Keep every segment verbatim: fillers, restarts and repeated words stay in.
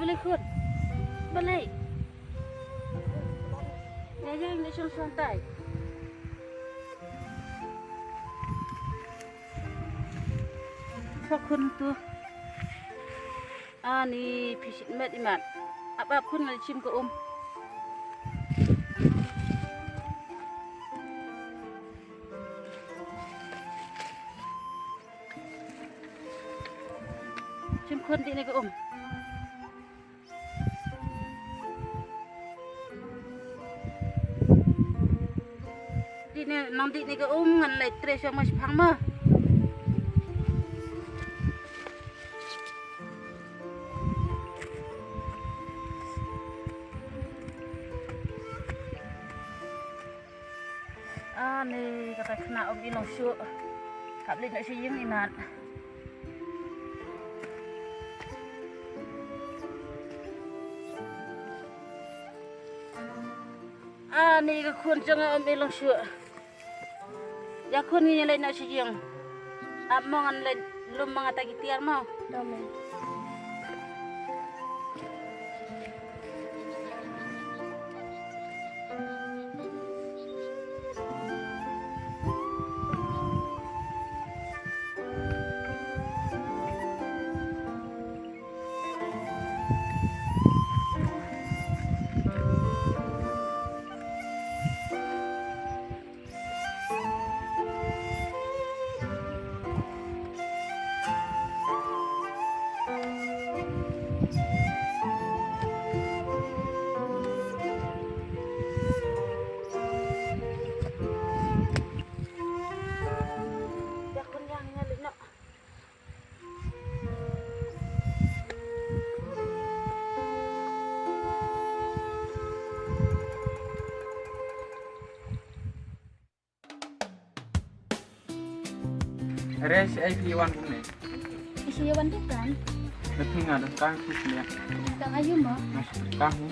Balei khun? Balei? Ïa ïa ïa shong shong tai. Sa khun tu. Ani phi shit met imat. Ap ap khun ngan shim ka um. Shim khun dih ne ka um. Dih ne, nang dih ne ka um ngan leit trei shong ma shipang ma. Ani kata khynnah um i long shuh. Hap leit noh sha ïing imat. Ani ka khun jong nga um i long shuh. Ïa khun ngin ïa leit noh sha ïing. Ap mo ngan leit lum ma nga ta ki tiar mo. Are shi ai phi wan kumne? Shi wan te kan. Na phi nga dang kang phi sne. Kang ayu ma. Mas kang hu.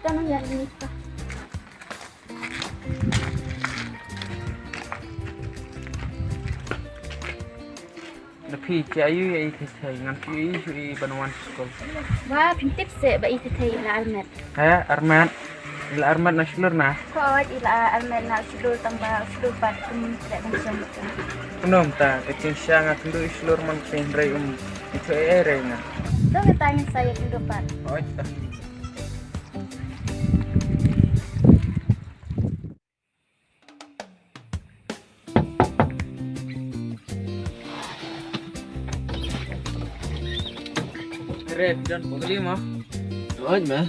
Kang yang ni ka. Na phi, ki ayu ïa i thei thei, ngam shu i shu i ban wan skul. Wa, phim tip se ba i thei thei i la armet. He, armet. I la armet na shlur na. Ko, i la armet na shlur tang ba shlur pat kum tre ban jam. Kumno ta, ka jingshisha nga kynduh i shlur man ka hynrei um i thei ei rei nga. To ka ta ngin sa ïa kynduh pat. Oi ta. Red, don pokoli mo? Oi ma.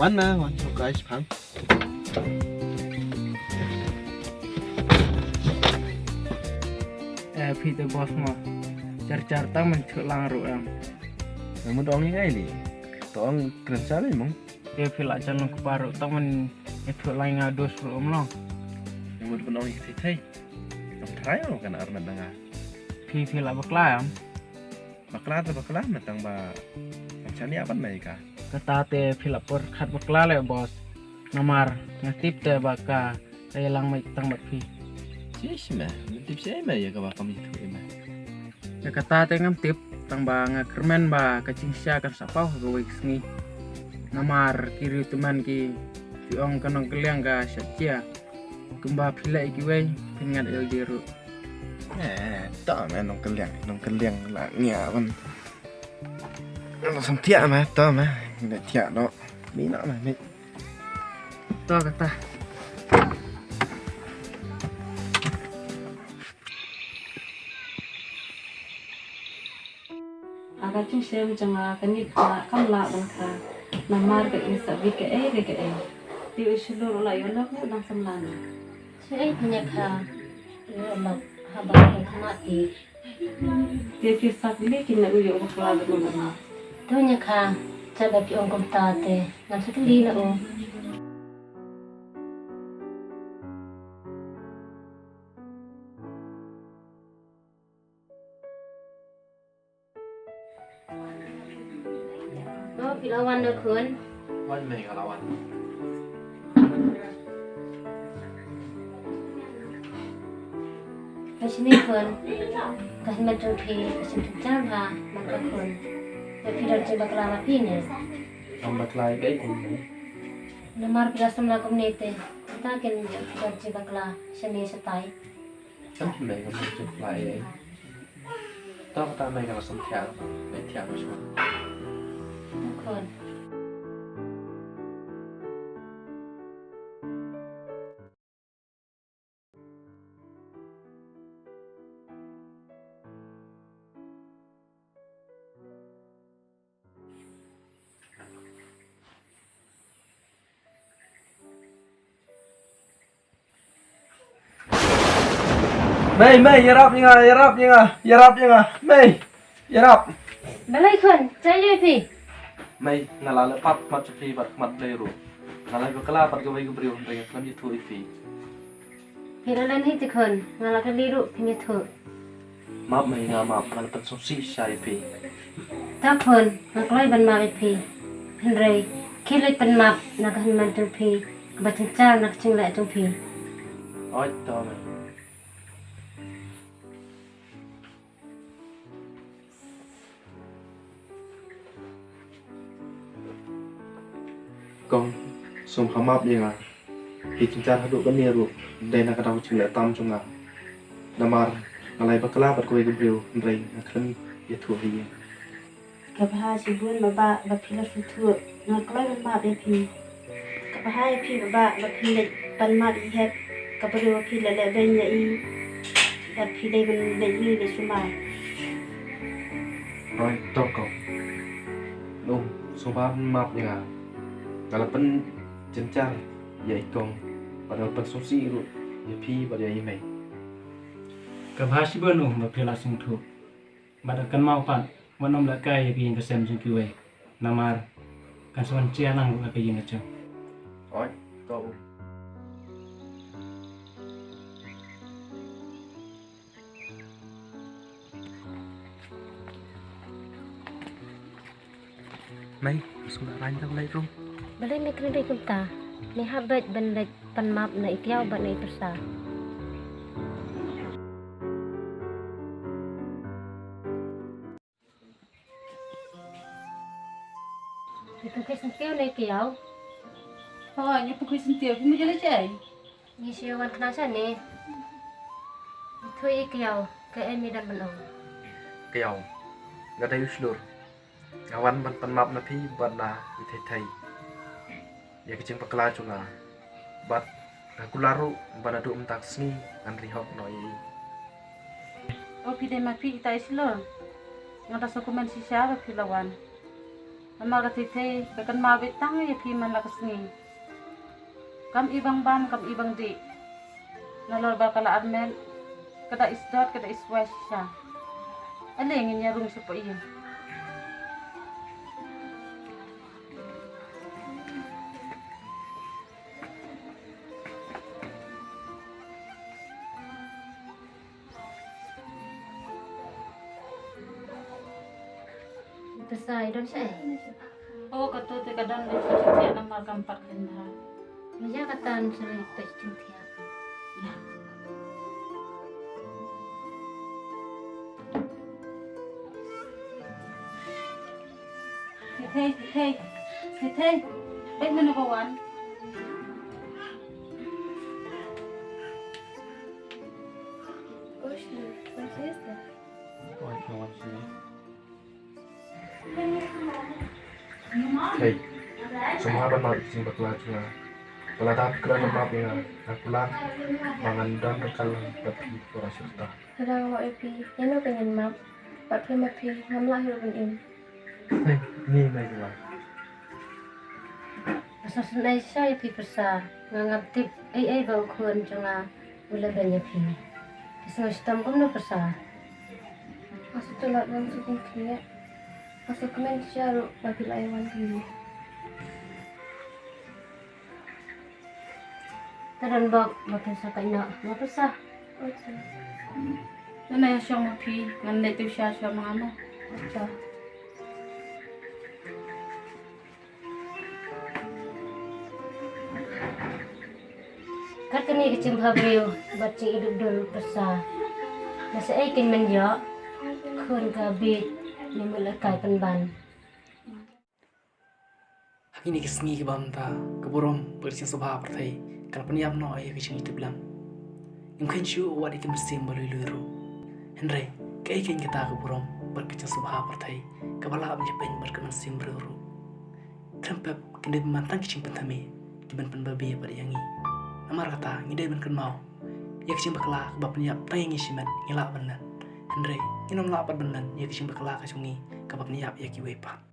Wan ma, wan so guys phang. Eh, phi te boss mo. Char char tang man chuk lang ru em. Namu dong ni ngai li. Tong kren sa li mong. Te phi la jan nong kpa ruh tang man ïathuh lang ïa nga dos ruh um long. Ïa mut ban ong ïa thei thei. Tang trai ong kan arnat na nga. Phi phi la bakla em? Bakla te bakla na tang ba kan chan ïa ban mai ka. Kata te phi la por khat bakla le boss. Namar nga tip te ba ka Ka ïalang mai tang bad phi. Shi shi me, tip shi me ïa kaba kam ïathuh ïa me. Ïa kata te ngam tip tang ba nga kyrmen ba ka jingshisha kan sa paw ha kawei ka sngi. Namar ki riew tymmen ki ki ong ka nongkylliang ka shait jia. Kumba phi leh ïa kiwei phin ngat ïalade ruh. Eh, to me nongkylliang, nongkylliang la ngia ban. Nang sam thiah me, to me. Ngi thiah noh. Mi noh me, mi. To kata. Ha ka jingshem jong nga kane ka kam lah ban kha. Namar ka i sa bit kaei re kaei. Te u shlur u la ïoh lok u dang samla noh. Shaei phi ïa kha. Ïoh lok haba ka khmat i. Te phi sa kylli kine u ïoh bakla da kumno. To ïa kha, jaba phi ong kumta te, ngam sa kylli na u. To phi la wan na khun. Wan mei ka la wan. Ka shini khun. Ka hin ma jong phi, ka shin pynjah ha, man ka khun. Phi don jingbakla ma phi ne? Kam bakla ïa kaei kumne? Namar phi la samla kumne te, kata kin don jingbakla shane shatai. Kam mei kam jingbakla ïa kaei. To kata mei ka la sam thiah, mei thiah mei shuwa. Khun. Mei, mei, ïarap ïa nga, ïarap ïa nga, ïarap ïa nga. Mei, ïarap. Balei khun, jai ïa phi? Mei, nga la leh pat mat sha phi bad mat Blei ruh. Nga la bakla bad kawei ka briew hynrei nga khlem ïathuh ïa phi. Phi la len hi te khun, nga la kylli ruh phin ïathuh. Map mei, nga map, nga la pynsngewsih shisha ïa phi. To khun, nga kloi ban map ïa phi. Hynrei khie leit pan map na ka hynmen jong phi, kaba jynjar na ka jingleh jong phi. Oi, to mei. Kong, sngewbha map ïa nga. Phi jynjar haduh kane ruh dei na ka daw jingleh tam jong nga. Namar nga la ïa bakla bad kawei ka briew hynrei nga khlem ïathuh ha ïing. Ka bha shibun baba ba phi la sngewthuh, nga kloi ban map ïa phi. Ka bha ïa phi baba ba phi leit pan map ïa hep ka briew ba phi la leh beiñ ïa i, bad phi dei ban leit ri leit sumar. Oi, to kong. Nong, sngewbha ban map ïa nga. Nga la pynjynjar ïa i kong bad nga la pynsngewsih ruh ïa phi bad ïa i mei. Ka bha shibun Nong ba phi la sngewthuh. Bad kynmaw pat, wat nym lehkai ïa ka ïing ka sem jong kiwei. Namar kan sa wan jia lang ruh ïa ka ïing ka sem. Oi, to. Mei, sngewbha rang tang leit rum. Balei me kren kumta? Me hap beit ban leit pan map na i Tiaw bad na i Pyrsa. Phi pynkhih syntiew ne Kiaw? Hooid, ngi pynkhih syntiew, phi mut ïaleh shaei? Ngi shu wan khnang shane. Ïathuh ïa Kiaw kaei me dang ban ong. Kiaw, nga dei u shlur. Nga wan ban pan map na phi bad na i Thei Thei ïa ka jingbakla jong nga. Bad nga kular ruh ba naduh mynta ka sngi ngan ri hok noh ïa i. O phi dei ma phi ita i shlur. Nga da sngewkmen shisha ba phi la wan. Namar ka Thei Thei ka kynmaw beit tang ïa phi man la ka sngi. Kam i bang bam kam i bang dih. Nalor ba ka la armet ka da isdot ka da iswai shisha. Ale ngin ïa rung shapoh ïing. Pyrsa i don shaei? O kato te ka don beit sha jingthiah namar kam pat kynda. Ïa kata ngan sa leit peit jingthiah. Ïa. Thei Thei, Thei Thei. Thei Thei. Peit mano ba wan. Oi, ka wan sini. Hei, sngewbha ban map ïa ka jingbakla jong nga. Ka la dap khlem ban map ïa nga, nga kular ba ngan don ryngkat lang bad phi para shirta. Lada nga map ïa phi, ïano ka ngan map? Bad phi ma phi, ngam lah hi ruh ban im. Hei, ni mai jong nga. Nga sngewsynei shisha ïa phi Pyrsa, nga ngam tip ei ei ba u khun jong nga u leh beiñ ïa phi. Phi sngewshitom kumno Pyrsa? Nga sngewtynnat, nga sngewthuh. Nga sngewkmen shisha ruh ba phi la ïa wan kumne. Te don bok ba phin sa koit noh, nga Pyrsa. Ngan ïa shong ma phi, ngan leit tu sha sha ma nga mo. Acha. Kat kane ka jingbhabriew bad jingïadukdur Pyrsa. Lashai kin men ïoh khun ka bieit ne mut lehkai pynban. Kine ki sngi kiba mynta, ka burom bad ka jingsngewbha pyrthei ka la pynïap noh ïa ka jingïatiplem. Ngim kheiñ shuh wat ïa ka mynsiem ba lui lui ruh. Hynrei kaei keiñ kata ka burom bad ka jingsngewbha pyrthei kaba lah ban ïapeiñ bad ka mynsiem briew ruh? Khlem pep kin dei ban tang ki jingpynthame kiban pynbabe bad ïa ngi. Namar kata ngi dei ban kynmaw, ïa ka jingbakla kaba pynïap tang ïa ngi shimet ngi lah ban len, hynrei ngin ym lah pat ban len ïa ka jingbakla ka jong ngi kaba pynïap ïa kiwei pat.